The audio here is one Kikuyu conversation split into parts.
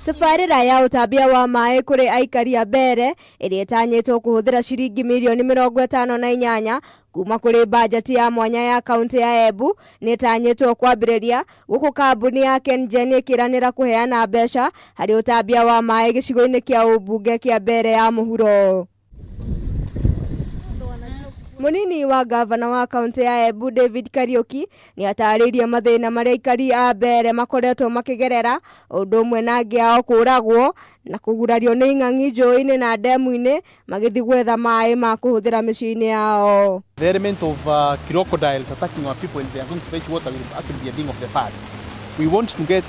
Tabarĩra ya ũtambia wa maĩ kũrĩ aikari a Mbeere ĩrĩa ĩtanyĩtwo kũhũthĩra ciringi mirioni 58 kuma kũrĩ bajeti ya mwanya ya kaunti ya Embu nĩ ĩtanyĩtwo kwambĩrĩria gũkũ kambuni ya KenGen ĩkĩranĩra kũheana mbeca harĩ ũtambia wa maĩ gĩcigo-inĩ kĩa ũmbunge kĩa Mbeere ya mũhuro. Mũnini wa ngavana wa kaunti ya Embu David Kariuki nĩ atarĩirie mathĩna marĩa aikari a Mbeere makoretwo makĩgerera ũndũ ũmwe na angĩ ao kũragwo na kũgurario nĩ ing'ang'i njũĩ-inĩ na ndemu-inĩ magĩthiĩ gwetha maĩ ma kũhũthĩra mĩciĩ-inĩ yao. The element of crocodiles attacking our people when they are going to fetch water will actually be a thing of the past. We want to get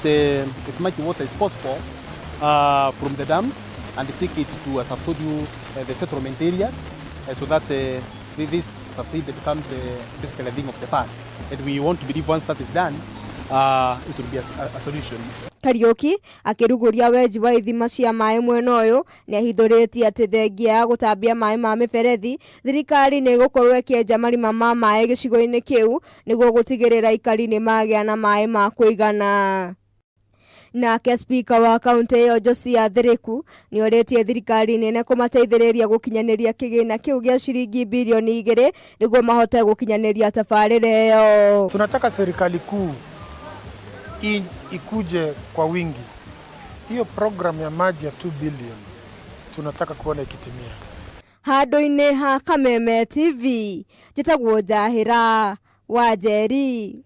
as much water as possible from the dams and take it to, as I've told you, the settlement areas so that this subside becomes basically a thing of the past. And we want to believe once that is done, it will be a solution. Kariuki akĩrugũria wenji wa ithima cia maĩ mwena ũyũ nĩ ahithũrĩtie atĩ thengia ya gũtambia maĩ ma mĩberethi thirikari nĩ ĩgũkorwo ĩkĩenja marima ma maĩ gĩcigo-inĩ kĩu nĩguo gũtigĩrĩra aikari nĩ magĩa na maĩ ma kũigana. Nake spika wa kaunti ĩyo Josiah Thiriku nĩ orĩtie thirikari nene kũmateithĩrĩria gũkinyanĩria kĩgĩna kĩu gĩa ciringi birioni 2 nĩguo mahote gũkinyanĩria tabarĩra ĩyo. Tunataka serikali kuu ikuje kwa wingi. Hiyo program ya maji ya 2 billion tunataka kuona ikitimia. Handũ-inĩ ha Kameme TV, njĩtagwo Njahĩra wa Njeri.